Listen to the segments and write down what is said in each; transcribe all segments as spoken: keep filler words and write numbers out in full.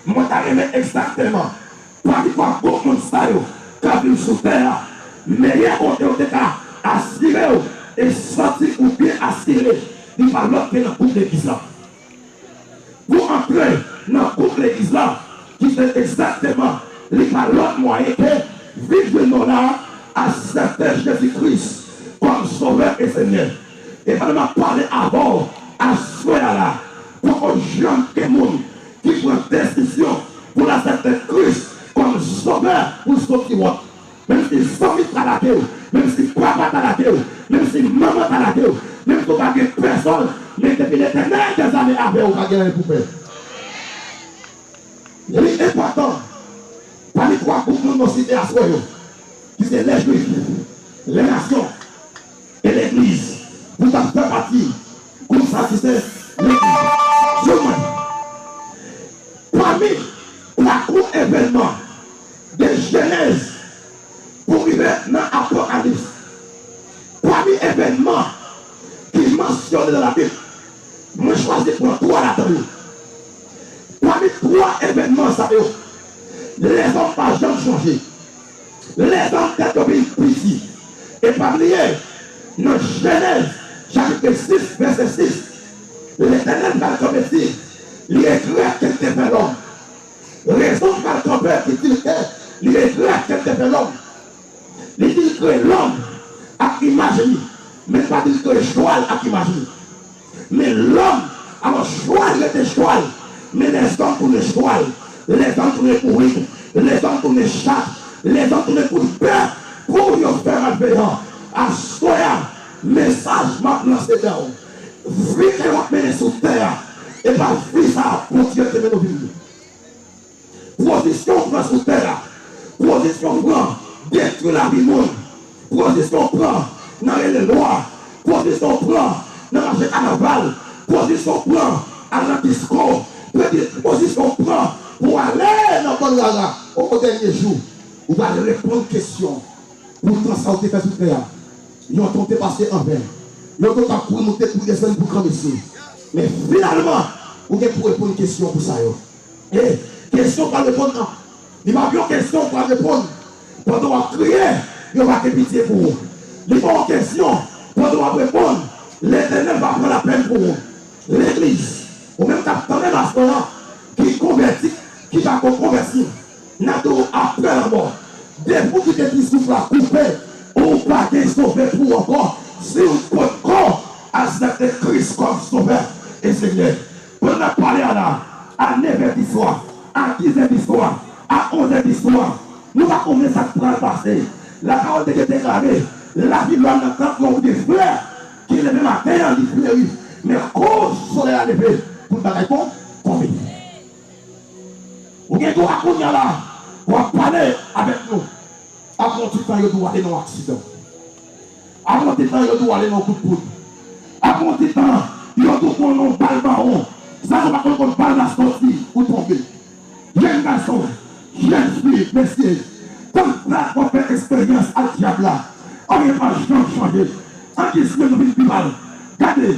Mwen ta renmen egzakteman pami twa gwoup moun sa yo k ap viv sou tè a, meyè kote w te ka asire w e santi ou byen asire, li pa lòt ke nan gwoup legliz la. Pou antre nan gwoup legliz la, ki se egzakteman, li pa lòt mwayen ke vin jwenn nou la, aksepte Jezi Kris kòm Sovè e Senyè. E pandan m ap pale avè w aswè a la, poko janm gen moun ki pran desizyon pou l aksepte Kris kòm Sovè pou l soti wòt. Menm si zanmi ta lage w, menm si papa ta lage w, menm si manman ta lage w, menm si w pa gen pèsòn, men depi Letènèl dèzame avè w, ou pa gen anyen pou pè. Li enpòtan, pami twa gwoup moun nou site aswè yo, ki se lè Jwif, lè nasyon, e legliz, pou ta fè pati gwoup sa ki se legliz. Sou mwen, pami pakou evènman de Jenèz pou rive nan Apokalips, pami evènman ki mansyone nan Labib, mwen chwazi pran twa ladan yo. Pami twa evènman sa yo, lèzòm pa janm chanje. Lèzòm tèt yo vin piti. E pa bliye, nan Jenèz, chapit sis, vèsè sis, Letènèl pral kanpe di, li regrèt ke l te fè lòm. Rezon pral kanpe ki di l ke li regrèt ke l te fè lòm. Li di l kreye lòm ak imaj li, men l pa di l kreye chwal ak imaj li. Men lòm, alò chwal rete chwal, men lèzòm tounen chwal, lèzòm tounen bourik, lèzòm tounen chat, lèzòm tounen kout bèf pou yo fè malveyan. Aswè a, mesaj m ap lanse ba w, vi ke w ap mennen sou tè a, e pa vi sa Bondye te mennen w vin li. Pozisyon w pran sou tè a, pozisyon w pran detwi lavi moun, pozisyon w pran nan rele lwa, pozisyon w pran nan mache kanaval, pozisyon w pran al nan disko, pozisyon w pran pou w ale nan bann rara. O dènye jou, ou pral reponn kesyon pou tan sa w te fè sou tè a. Yon tan w te pase anven. Yon tan w t ap kouri moute, kouri desann pou granmesi. Men finalman, ou gen pou reponn kesyon pou sa yo. E kesyon w pral reponn nan, li p ap yon kesyon w pral reponn pandan w ap kriye, yo va gen pitye pou ou. Li pa yon kesyon pandan w ap reponn, Letènèl va pran lapèn pou ou. Legliz, ou menm k ap tande m aswè a, ki konvèti, ki pa ko konvèti, n ap di w apre lanmò. Depi w kite ti souf la koupe, ou pa gen sove pou ou ankò si w potko aksepte Kris kòm Sovè e Senyè. Pandan n ap pale a la, a nevè di swa, a dizè di swa, a onzè di swa, nou pa konnen sa k pral pase. Lapawòl de Dye deklare, lavi lòm nan tankou yon bouke flè ki leve maten an, li fleri, men kou solèy la leve, tout bagay tonbe. Ou gen dwa kounye a la, w ap pale avèk nou. Apre yon ti tan, yo di w ale nan yon aksidan. Apre yon ti tan, yo di w ale nan yon kout poud. Apre yon ti tan, yo di w pran yon bal mawon. Sa nou pa konn kot bal la soti, ou tonbe. Jèn gason, jèn fi, mesye, tank w ap fè eksperyans ak dyab la, anyen pa janm chanje. An ki swen nou vin pi mal. Gade,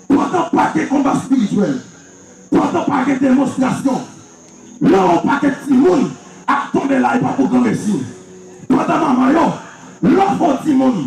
pandan pa gen konba espirityèl, pandan pa gen demonstrasyon, lè yon pakèt timoun ap tonbe la, e pa pou granmesi. Pandan manman yo, lè w fè yon timoun,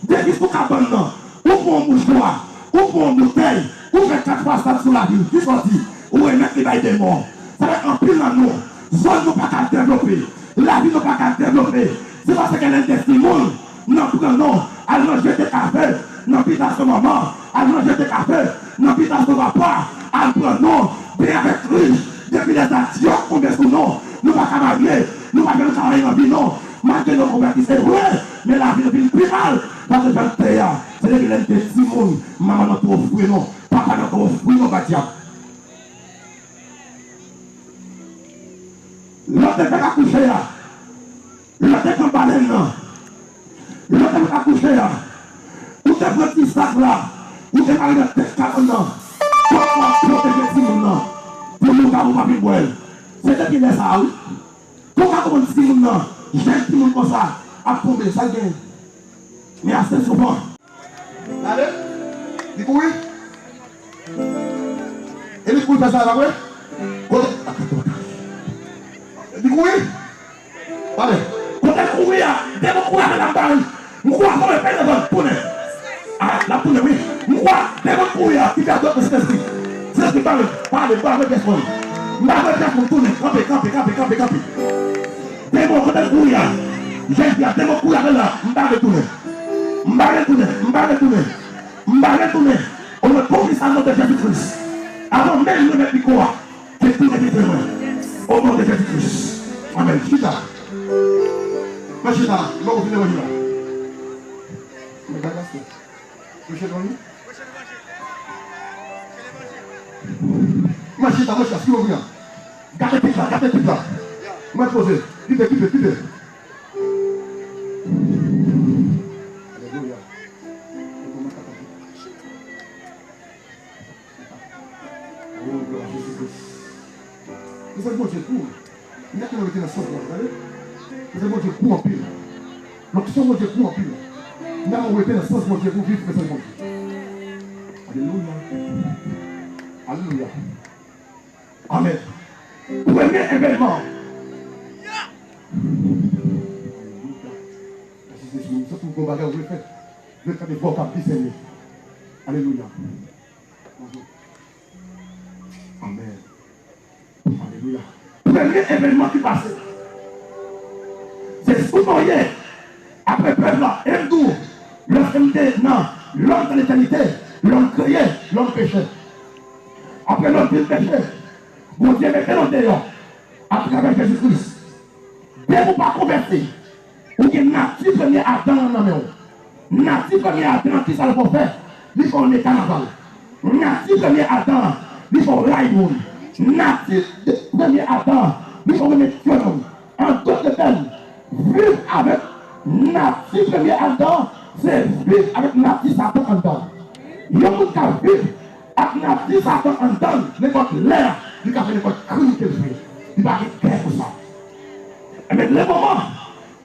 depi sou kabann nan, ou pran yon mouchwa, ou pran yon boutèy, ou fè kat fwa sat sou lavi l, kisa w di? Ou remèt li bay demon. Sa fè anpil nan nou, zòn nou pa ka devlope, lavi nou pa ka devlope. Se paske lè n te timoun, nan pran nou al nan jete kafe nan bitasyon manman, al nan jete kafe nan bitasyon papa, al pran nou byen avèk rich. Depi lè sa dyòk tonbe sou nou, nou pa ka marye, nou pa janm ka anyen nan vi nou. Malgre nou konvèti, se vre, men lavi nou vin pi mal pase jan l te ye a. Se depi lè n te timoun, manman nou te ofri nou, papa nou te ofri nou ba dyab. Lè w te fèk akouche a, lè w te pran balèn nan, lè w te fèk akouche a, ou te pran ti sak la, ou te mare nan tèt kabann nan, pou w ap pwoteje timoun nan, pou lougarou pa vin bwè l. Se depi lè sa a, wi. Kou w ka konprann timoun nan, jèn timoun konsa, ap tonbe, sa l gen? Men ase souvan. Gade, li kouri. E li kouri fè sa, pa vre? Kote? Kouri. Tande. Kote l kouri a, demon kouri avè l, m ba li. M kouri avè l, pèl nan vant, tounen. A, l ap tounen, wi. M kouri, demon kouri a, ki fè dòt nan Sentespri. Sentespri, ba li, ba li, ba li pyès moun. M ba li pyès moun, tounen. Kanpe, kanpe, kanpe, kanpe, kanpe. Demon, kote l kouri a? Jèn fi a, demon kouri avè l la. M ba li tounen. M ba li tounen, m ba li tounen. M ba li tounen. O non de Kris, a non de Jezi Kris. Avan menm remèt mikwo a. Ke tou lè ki fè mwen. O non de Jezi Kris. Amèn. Chita. Mwen chita. Mwen konfime mwen chita. Mwen bagay se. Mwen chita mwen. Mwen chita, mwen chita. Siwo mwen. Gade pit la, gade pit la. Mwen poze. Kite, kite, kite. Alelouya. Oh, glwa Jezi Kris. Mezanmi, Bondye gou. M ta tande rete nan sans Bondye, tande. Mezanmi, Bondye gou anpil. Lonksyon Bondye gou anpil. M ta rete nan sans Bondye pou viv prezans Bondye. Alelouya. Alelouya. Amèn. Premye evènman. Alelouya. Mèsi, Jezi. M santi m gon bagay w vle fè. Vle tande vwa w k ap disène. Alelouya. Amèn. Alelouya. Premye evènman ki pase, se sou Noye, apre pèp la, e m di w, lòske m te nan l'homme dans l'éternité, l'homme créé, l'homme pécheur. Apre lòm vin peche, Bondye mete nou deyò atravè Jezi Kris. Depi w pa konvèti, ou gen nati premye Adan an nan men w. Nati premye Adan an, kisa l fè w fè? Li fè w ne kanaval. Nati premye Adan an, li fè w rayi moun. Nati de-, premye Adan an, li fè w renmen tchwe moun. An dòt tèm, viv avèk nati premye Adan an, se viv avèk nati Satan anndan. Yon moun k ap viv ak nati Satan anndan l, nenpòt lè, li ka fè nenpòt krim ke l vle. Li pa gen kè pou sa. Ebyen, le moman,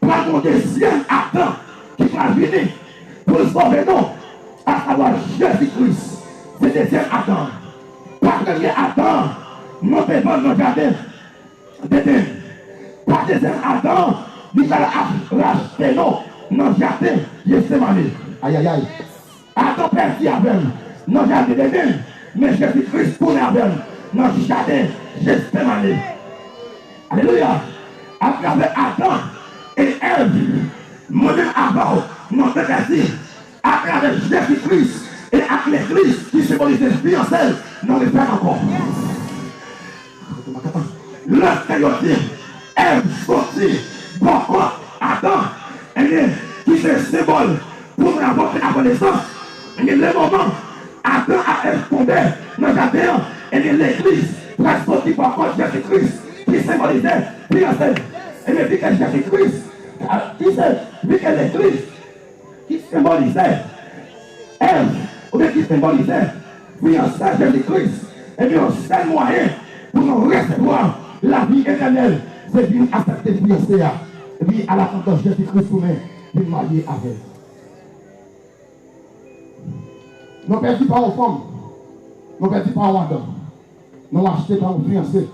pral gen yon dezyèm Adan ki pral vini pou l sove nou, asavwa Jezi Kris. Se dezyèm Adan an. Pa premye Adan an, nou te vann nan jaden Deden. Pa dezyèm Adan an, li pral ap rachte nou nan jaden Jetsemane. Ayayay. Adan pèdi avè l nan jaden Deden, men Jezi Kris tounen avè l nan jaden Jetsemane. Alelouya! Atravè Adan e Èv, mwen menm avè w, nou te pèdi. Atravè Jezi Kris e ak legliz ki senbolize fiyanse l, nou refè l ankò. Lòske yo di Èv soti bò kòt Adan, ebyen, ki se senbòl pou nou avòte avan nesans, ebyen, le moman Adan ak Èv tonbe nan jaden an, ebyen, legliz pral soti bò kòt Jezi Kris, ki senbolize fiyanse l. Ebyen, vi ke Jezi Kris, ki se, vi ke legliz ki senbolize Èv, oubyen ki senbolize fiyanse Jezi Kris, ebyen, yon sèl mwayen pou nou resevwa lavi etènèl, se vin aksepte fiyanse a, vin a la tandans Jezi Kris tounen, vin marye avè l. Nou pèdi pa yon fanm, nou pèdi pa yon Adan. Nou achte pa yon fiyanse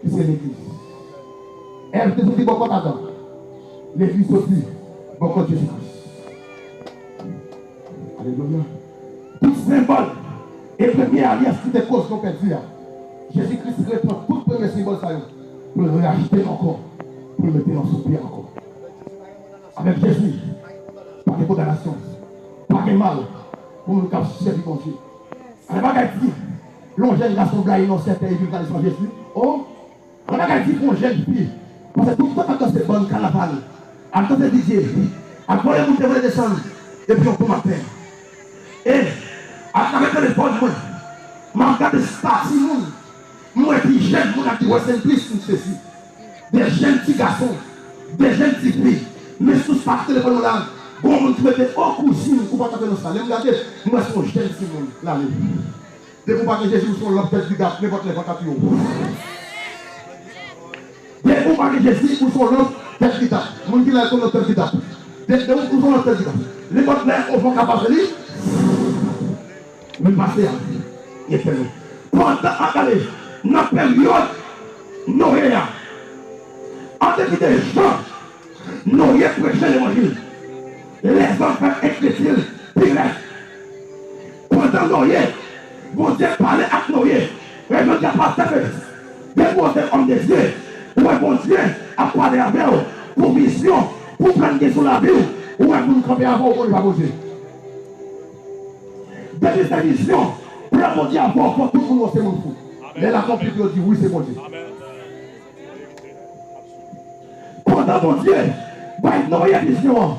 ki se legliz. Èv te soti bò kòt Adan. Legliz soti bò kòt Jezi Kris. Alelouya. Tout senbòl e premye alyans ki te koz nou pèdi a, Jezi Kris reprann tout premye senbòl sa yo pou l rachte n ankò, pou l mete n sou pye ankò. Avèk Jezi, pa gen kondanasyon, pa gen mal pou moun k ap sèvi Bondye. Ann bagay di, lè yon jèn gason blayi nan sèten epi l prale san Jezi. O, ann bagay di pou yon jèn fi, paske tout tan k ap danse bann kanaval, ap danse D J, ap voye moute voye desann, epi yon bon maten. E, atravè telefòn mwen, m ap gade estati moun, m wè pi jèn moun ap di rest in peace, m sezi. De jèn ti gason, de jèn ti fi. Men sou sa telefòn mwen la, gon moun ki mete o kouzin, ou pa t ap wè nan sa. Lè m gade, m wè se yon jèn timoun l ale. Depi w pa gen Jezi, ou se yon lanp tèt vidap, nenpòt lè vant ap touye w. Depi w pa gen Jezi, ou se yon lanp tèt vidap. Moun ki la, se yon lanp tèt vidap. De, de, ou se yon lanp tèt vidap. Nenpòt lè, yon van ka pase li. Men pase a, li etènèl. Pandan, a, gade, nan peryòd Noye a, Gade ki de jan Noye preche levanjil. Lèzòm fè enkredil pi rèd. Pandan Noye, Bondye pale ak Noye. Revèl a pastè Felix. Depi w se òm de Dye, ou wè Bondye ap pale avè w pou vizyon, pou plan gen sou lavi w, ou wè moun kanpe avè w, ou konnen pa Bondye. Depi se vizyon, plan Bondye avè w, fò tout moun wè se moun fou. Lè l akonpli, yo di wi, se Bondye. Pandan Bondye bay Noye vizyon an,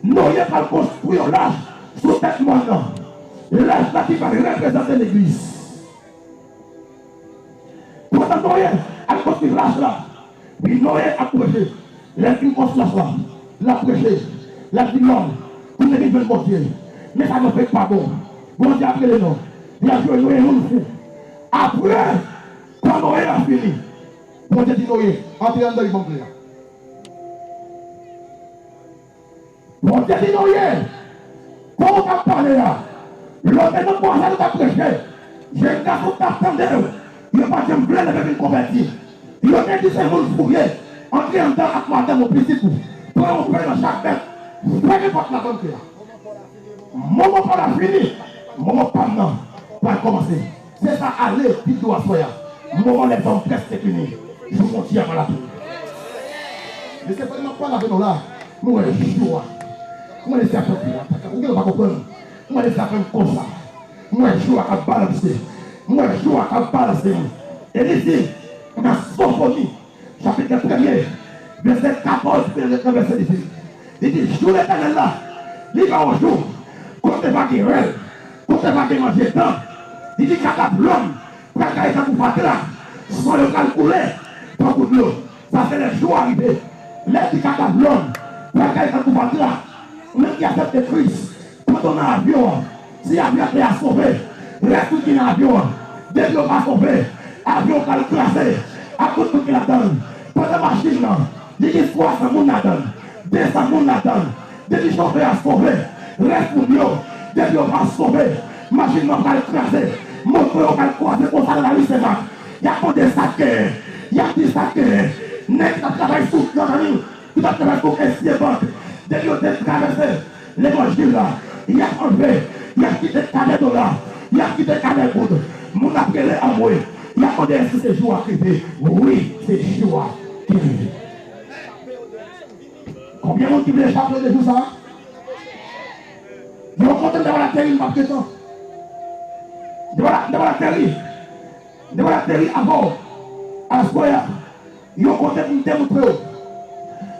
Noye pral konstwi yon lach sou tèt mòn nan. Lach la ki pral reprezante legliz. Pandan Noye ap konstwi lach la, wi, Noye ap preche. Lè l fin konstwi lach la, l ap preche. L ap di lòm, tounen vin jwenn Bondye. Men sa nou fè pa bon. Bondye ap rele nou. Li ap jwenn nou e moun fou. Apre, kan Noye a fini, Bondye di Noye, antre anndan e banm kle a. Bondye di Noye, kon w t ap pale a, lè w te nan bwa sa, w t ap preche, jèn gason k t ap tande w, yo pa t janm vle leve vin konvèti. Yo te di se moun fou w ye, antre anndan ak madanm ou, pitit ou, pran yon pen nan chak bèt, fèmen pòt la, banm kle a. Moman pa w la fini, moman pa m nan pral kòmanse. Se sa ale vin tou aswè a. Moman lèzòm prèske fini. Jou Bondye a pral atann. Men se pandan m ap pale avè nou la, nou wè jou a. Mwen lese ap fè ou gen pa konprann. Mwen lese ap fè m konsa. Mwen jou a k ap balanse. Mwen jou a k ap balanse. E li di, nan Sofoni, chapit premye, vèsè katòz pou rive nan vèsè dizuit. Li di, jou Letènèl la, li va yon jou kote va gen rèl, kote va gen manje dan. Li di, kadav lòm pral gaye tankou fatra, san yo pral koule tankou dlo. Sa se lè jou a rive. Lè di kadav lòm pral gaye tankou fatra, ou menm ki aksepte Kris, pandan w nan avyon an, si avyatè a sove, rès moun ki nan avyon an, depi yo pa sove, avyon an pral kraze ak tout moun ki ladan l. Pandan machin nan, li gen twa san moun ladan l, de san moun ladan l, depi chofè a sove, rès moun yo, depi yo pa sove, machin nan pral kraze, moto yo pral kwaze konsa nan lari Senmak. Y ap mande sa k genyen, y ap di sa k genyen. Nèg ki t ap travay sou gran zanmi, ki t ap travay pou esye bank, depi yo te travèse levanjil la, y ap anlve, y ap kite kanè dola, y ap kite kanè goud. Moun ap rele anmwe, y ap mande èske se jou a k rive. Wi, se jou a k rive. Konbyen moun ki vle chape de jou sa a? Yon kote m ta pral ateri, m p ap gentan. M ta pral, m ta pral ateri. M ta pral ateri avè w. Aswè a, yon kote pou m demontre w.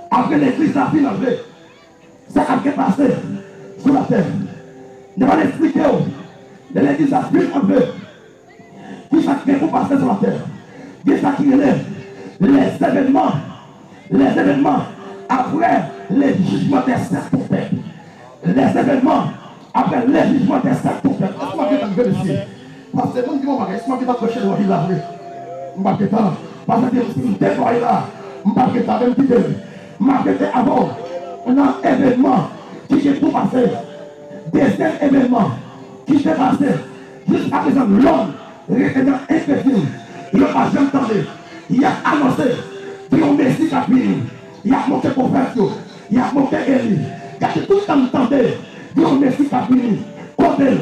Apre legliz la fin anlve, sa k ap gen pase sou latè. M ta pral esplike w, lè legliz la fin anlve, kisa k gen pou pase sou latè. Gen sa ki rele les événements, les événements après le jugement des sept trompes. Les événements après le jugement des sept trompes. Èske m ap gentan rive, mesye? Paske moun di m yon bagay, èske m ap gentan preche levanjil la vre? M p ap gentan. Paske si m deplwaye la, m p ap gentan, men m kite l. M ap rete avè w nan evènman ki gen pou pase. Dezyèm evènman ki te pase, jiskaprezan lòm rete nan enkredil, yo pa janm tande. Y ap anonse gen yon Mesi k ap vini. Y ap moke pwofèt yo, y ap moke Eli. Gade tout tan m tande gen yon Mesi k ap vini. Kote l?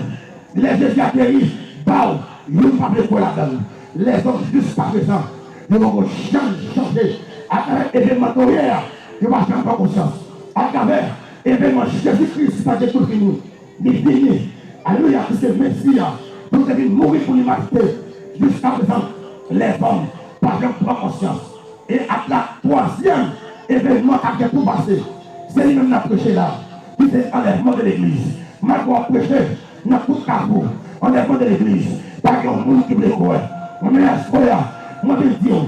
Lè Jezi ateri, baw, youn pa vle kwè ladan l. Lèzòm jiskaprezan, yo poko janm chanje. Atravè evènman Noye a, yo pa janm pran konsyans. Atravè evènman Jezi Kris, sa gen pou l vini. Li vini. Alelouya, ki se Mesi a, pou l te vin mouri pou limanite. Jiskaprezan, lèzòm pa janm pran konsyans. E ap la twazyèm evènman k ap gen pou pase. Se li menm n ap preche la. Ki se anlèvman de legliz. Malgre w ap preche nan tout kafou, anlèvman de legliz, pa gen yon moun ki vle kwè. Men aswè a, mwen vin di w,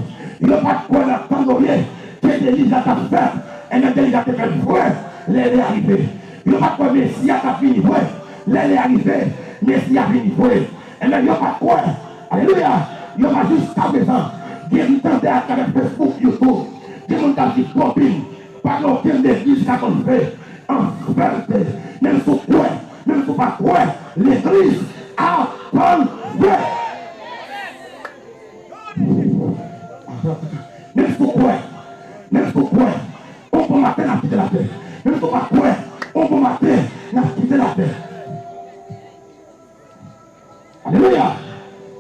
yo pa t kwè nan tan Noye ke deliv la t ap fèt, enben deliv la te fèt vre lè lè a rive. Yo pa t kwè Mesi a t ap vini vre. Lè lè a rive, Mesi a vini vre. Enben, yo pa t kwè. Alelouya! Yo pa jiskaprezan. Gen m tande atravè Facebook, YouTube, gen moun k ap di, Bobin, pa gen okenn legliz k ap anlve. An verite, menm si w kwè, menm si w pa kwè, legliz ap anlve. Menm si w kwè, menm si ou kwè, yon bon maten n ap kite latè. Menm si w pa kwè, yon bon maten n ap kite latè. Alelouya!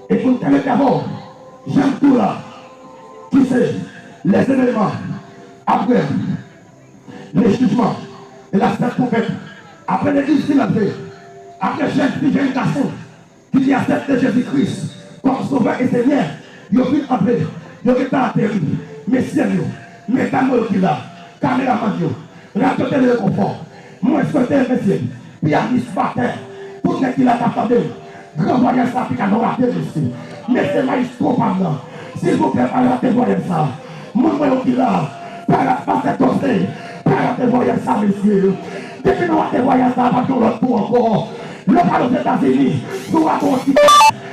E pou n te mete avè w, jan m di w la, ki se lèzevènman, apre lejijman, e la sèt twonpèt, apre legliz fin antre, apre jèn fi, jèn gason ki te aksepte Jezi Kris kòm Sovè e Senyè, yo fin antre, yo gentan ateri. Mesye m yo, medam mwen yo ki la, kameramann yo, Radyo Tele Rekonfò, mwen swete, mesye, piyanis, batè, tout nèg ki la k ap tande m, gran vwayaj sa pika nou rate, mesye. Mesye, mayestwo pa m nan, silvouplè, pa rate vwayaj sa. Moun mwen yo ki la, pa rate, pastè Dòsey, pa rate vwayaj sa, mesye. Depi nou rate vwayaj sa, pa gen yon lòt tou ankò. Lè w pral Ozetazini, si w rate yon tikè,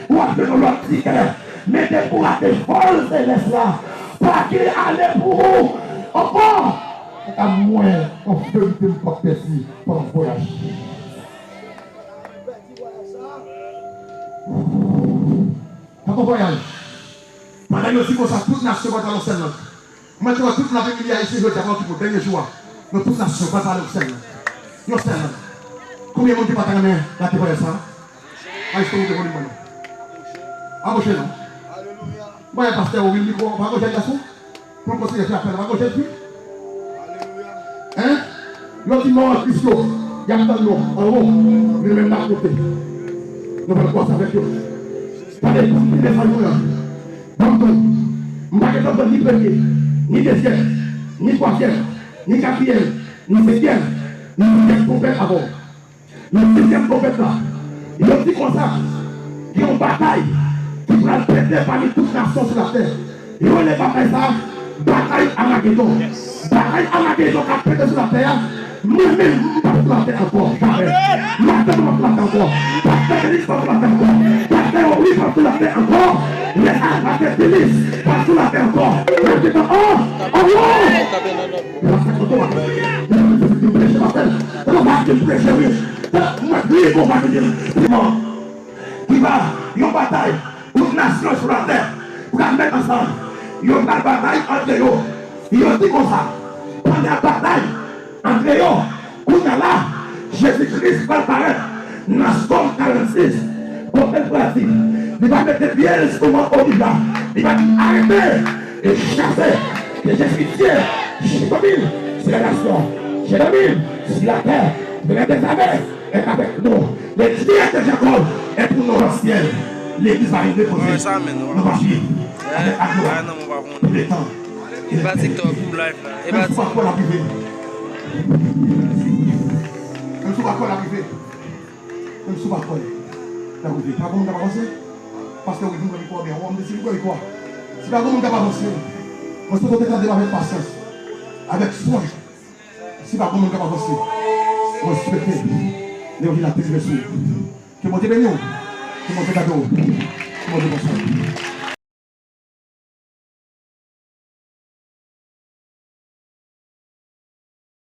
w ap jwenn yon lòt tikè. Men depi w rate vòl selès la, pa gen ale pou ou ankò. Kanta mwen, yon verite m p ap pèdi pandan vwayaj. Pandan vwayaj, pandan yo di konsa, tout nasyon pral pale yon sèl lang. Mwen te wè tout moun ap imilye Ayisyen jodi a, pa okipon, dènye jou a. Nou tout nasyon pral pale yon sèl lang. Yon sèl lang. Konbyen moun ki pa ta renmen rate vwayaj sa? Ayisyen, moute volim mwen non. Aproche non. Mwen pastè Oril mikwo, pa gon jèn gason? Pou l konsidere fè apèl la, pa gon jèn fi? Hein? Yo di mò an Kris yo, y ap tann nou anwo, men nou menm n ap monte. Nou pral kwòse avèk yo. Tande, mezanmi, ban m tann. M pa gentan pran ni premye, ni dezyèm, ni twazyèm, ni katriyèm, ni senkyèm, ni senkyèm twonpèt avè w. Nan sizyèm twonpèt la, yo di konsa, gen yon batay ki pral pete pami tout nasyon sou latè. Yo rele batay sa a, batay Amagedon. Batay Amagedon k ap pete sou latè a, mwen menm, m p ap sou latè ankò, jamè. Madanm mwen p ap sou latè ankò. Pastè Felix p ap sou latè ankò. Pastè Henry p ap sou latè ankò. Lè sa a, pastè Felix p ap sou latè ankò. N ap gentan an, anwo! Yo pa sa kontan. Yo pa sa kontan. Yo pa sa kontan. Mwen priye pou w pa vini. Ki va yon batay tout nasyon sou latè pral met ansanm. Yo pral batay antre yo. Yo di konsa, pandan batay antre yo, kounye a la, Jezi Kris pral parèt nan Sòm karannsis, kote l pral di, li va mete pye l sou mòn Oliv la, li va di, arete, e chase, ke je suis Dieu, je domine sur les nations, je domine sur la terre, je les déshabille. Est avec nous. Le Dieu de Jacob est pour nous dans le ciel. Legliz la repoze. Nou va jwi avèk aglwa pou letan. E pa TikTok ou live la. E pa TikTok. Menm si w pa kwè l ap rive. Menm si w pa kwè l ap rive. Menm si w pa kwè l ap rive. Pa gon moun k ap avanse. Pastè Wilson, mwen li kwè byen. Ou wè m di si li kwè, li kwè. Si pa gon moun k ap avanse, mwen swete w te tande m avèk pasyans, avèk swen. Si pa gon moun k ap avanse, mwen swete levanjil la te rive sou ou. Ke Bondye beni w. Ke Bondye gade w. Ke Bondye pran swen w.